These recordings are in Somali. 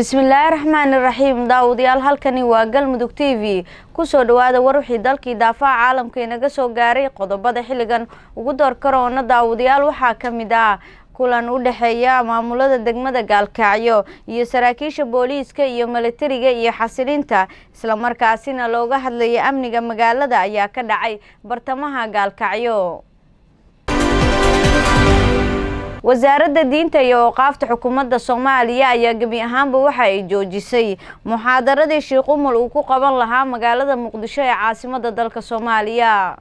Bismillaahi raxmaani raxiim. Daawadayaal, halkani waa Galmudug TV. Kusoo dhawaada war wixii dalkii daafaha caalamka inaga soo gaaray. Qodobada xilligan ugu door karoona, daawadayaal, waxaa ka mid ah kulan u dhexeeya maamulada degmada Gaalkacyo iyo saraakiisha booliiska iyo milatariga iyo xasilinta, islamarkaasina looga hadlaya amniga magaalada, ayaa ka dhacay bartamaha Gaalkacyo. Wasaaradda Diinta iyo Awqaafta xukuumadda Soomaaliya ayaa gebi ahaanba waxa ay joojisay muxaadaradii Sheekh Umul uu ku qaban lahaa magaalada Muqdisho ee caasimada dalka Soomaaliya.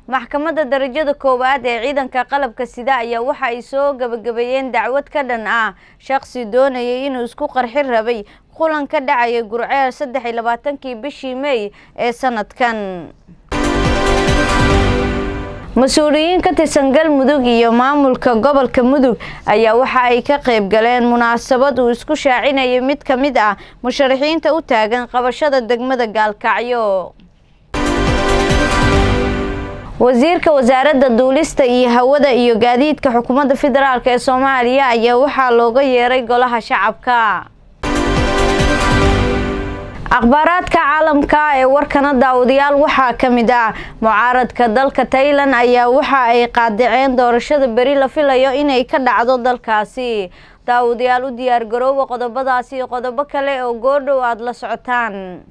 Maxkamadda darajada koowaad ee ciidanka qalabka sida ayaa waxa ay soo gabagabeeyeen dacwad ka dhan ah shaqsi doonayay inuu isku qarxi rabay kulan ka dhacaya Gurceel 23-kii bishii May ee sanadkan. Mas-uuliyiin ka tirsan Galmudug iyo maamulka gobolka Mudug ayaa waxa ay ka qayb galeen munaasabad uu isku shaacinayay mid ka mid ah musharaxiinta u taagan qabashada degmada Gaalkacyo. Wasiirka Wasaaradda Duulista iyo Hawada iyo Gaadiidka xukuumadda federaalk ee Soomaaliya ayaa waxaa looga yeeray Golaha Shacabka. Akhbaaraadka caalamka ee warkana, daawadayaal, waxaa ka mid ah mucaaradka dalka Taylan ayaa waxa ay qaadaceen doorashada beri la filayo inay ka dhacdo dalkaasi. Daawadayaal, u diyaar garooba qodobadaasi iyo qodobo kale oo goordhow aada la socotaan.